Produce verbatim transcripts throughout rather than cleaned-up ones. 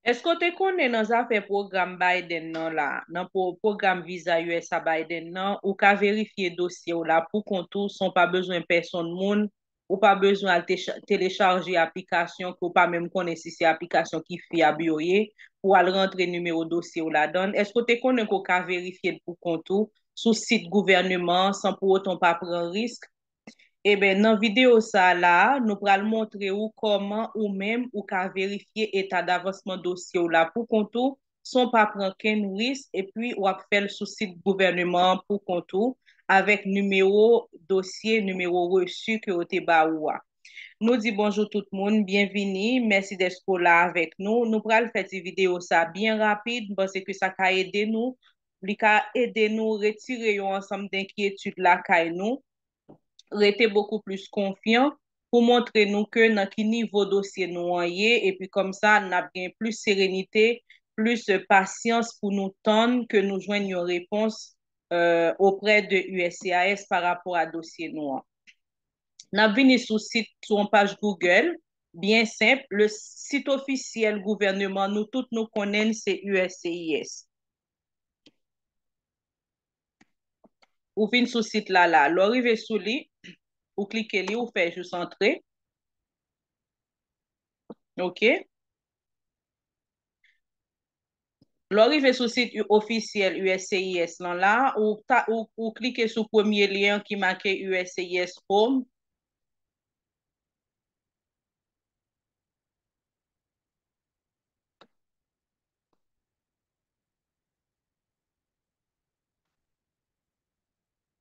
Èske w te konnen nan zafè pwogram Biden nan la, nan pwo-, pwogram viza U S A Biden nan, ou ka verifye dosye w la pou kont ou san w pa bezwen pèsonn moun, ou pa bezwen al techa-, telechaje aplikasyon ke w pa menm konnen si se aplikasyon ki fyab yo ye, pou w al rantre nimewo dosye w ladan l? Èske w te konnen ke w ka verifye l pou kont ou sou sit gouvèneman an san pou otan w pa pran risk? Eben, nan videyo sa a la, nou pral montre ou kòman ou menm ou ka verifye eta davansman dosye w la pou kont ou, san w pa pran kenn risk, epi w ap fè l sou sit gouvèneman an pou kont ou, avèk nimewo dosye, nimewo resi ke yo te ba ou a. Nou di bonjou tout moun, byenvini, mèsi dèske w la avèk nou. Nou pral fè ti videyo sa byen rapid, m panse ke sa ka ede nou, li ka ede nou retire yon ansanm denkyetid lakay nou, rete bokou plis konfyan pou montre nou ke nan ki nivo dosye nou an ye, epi kòmsa n ap gen plis serenite, plis pasyans pou nou tann ke nou jwenn yon repons, euh, oprè de U S C I S pa rapò a dosye nou an. N ap vini sou sit, sou yon paj Google, byen senp, le sit ofisyèl gouvèneman nou tout nou konnen l se U S C I S. Ou vin sou sit la la. Lè w rive sou li, ou klike li, ou fè jis antre. Ok. Lè w rive sou sit u-, ofisyèl U S C I S lan la, ou ta-, ou, ou klike sou premye lyen an ki make U S C I S Home.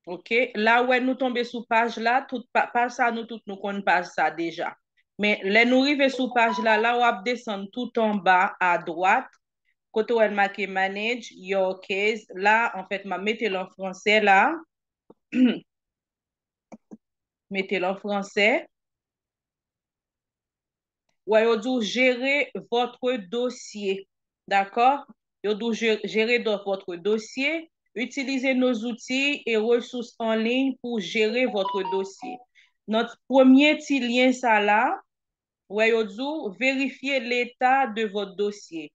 Ok, la ou wè nou tonbe sou paj la, tout pa-, paj sa nou tout nou konn paj sa deja. Men lè nou rive sou paj la, la w ap desann tout anba a dwat, kote w wè l make manage your case. La, anfèt, m ap mete l an fransè la. Mete l an fransè. Wè, yo di w gérer votre dossier. Dakò? Yo di w gé-, gérer do-, votre dossier. Utilisez nos outils et ressources en ligne pour gérer votre dossier. Nan premye ti lyen sa la, wè, yo di w vérifier l'état de votre dossier.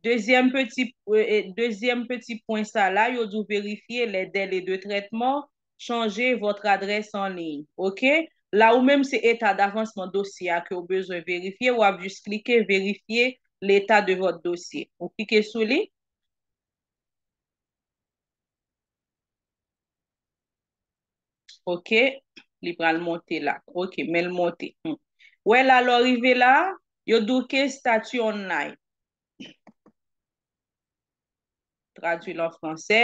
Dezyèm peti, euh, euh, dezyèm peti pwen sa la, yo di w verifye les délais de traitement, changer votre adresse en ligne. Ok? La ou menm se eta davansman dosye a ke w bezwen verifye, w ap jis klike vérifier l'état de votre dossier. Ou klike sou li. Ok, li pral monte la. Ok, men l monte. Hmm. Wè la, lè w rive la, yo di w ke statut online. Tradui l an fransè.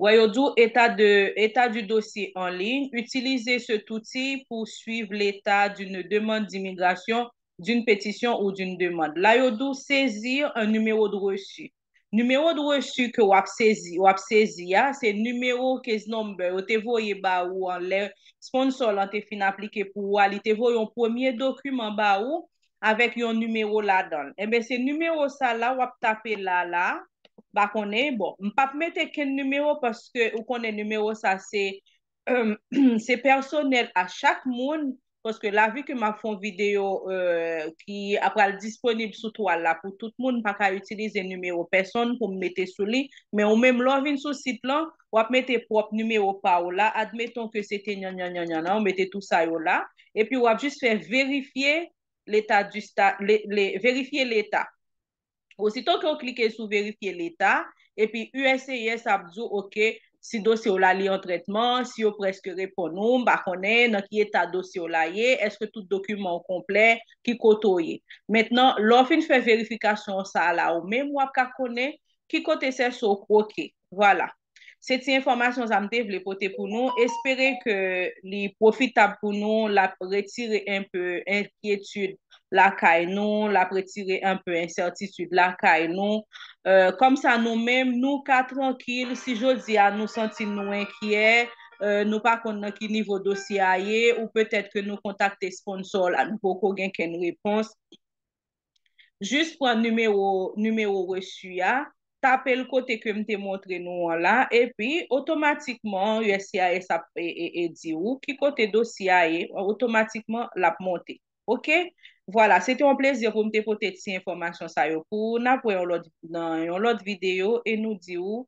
Wè, yo di w état de, état du dossier en ligne. Utilisez cet outil pour suivre l'état d'une demande d'immigration, d'une pétition ou d'une demande. La, yo di w saisir un numéro de reçu. Nimewo de reçu ke w ap sezi, w ap sezi a, se nimewo case number yo te voye ba ou an lè sponsor lan te fin aplike pou ou a, li te voye yon premye dokiman ba ou avèk yon nimewo ladan l. Enben, se nimewo sa la w ap tape la la. M pa konnen, bon, m p ap mete kenn nimewo paske ou konnen nimewo sa se se pèsonèl a chak moun, paske la vi ke m ap fè yon videyo, euh, ki ap pral disponib sou twal la pou tout moun, m pa ka itilize nimewo pèsonn pou m mete sou li, men ou menm lè w vin sou sit lan, w ap mete pwòp nimewo pa w la, admeton ke se te nyan nyan nyan nyan nan, ou mete tou sa yo la, epi w ap jis fè verifye leta di sta-, le, le, verifye leta. Osito ke w klike sou verifye leta, epi U S C I S ap di w, ok, si dosye w la li an trètman, si yo prèske reponn ou, m pa konnen nan ki eta dosye w la ye, èske tout dokiman w konplè, ki kote w ye. Mentnan, lè w fin fè verifikasyon sa a la, ou menm w ap ka konnen ki kote sèso w kwoke. Vwala. Se ti enfòmasyon sa m te vle pote pou nou. Espere ke li pwofitab pou nou, l ap retire enpe enkyetid lakay nou, l ap retire enpe ensètitid lakay nou. Euh, kòmsa nou menm, nou ka trankil, si jodi a nou santi nou enkyè, euh, nou pa konn nan ki nivo dosye a ye, ou petèt ke nou kontakte sponsor la, nou poko gen kenn repons. Jis pran nimewo, nimewo reçu a, tape l kote ke m te montre nou an la, epi otomatikman U S C I S ap, e, e, e di ou ki kote dosye a ye, otomatikman l ap monte. Ok? Vwala, se te yon plezi pou m te pote ti enfòmasyon sa yo pou ou. N ap wè yon lòt, nan yon lòt videyo e nou di ou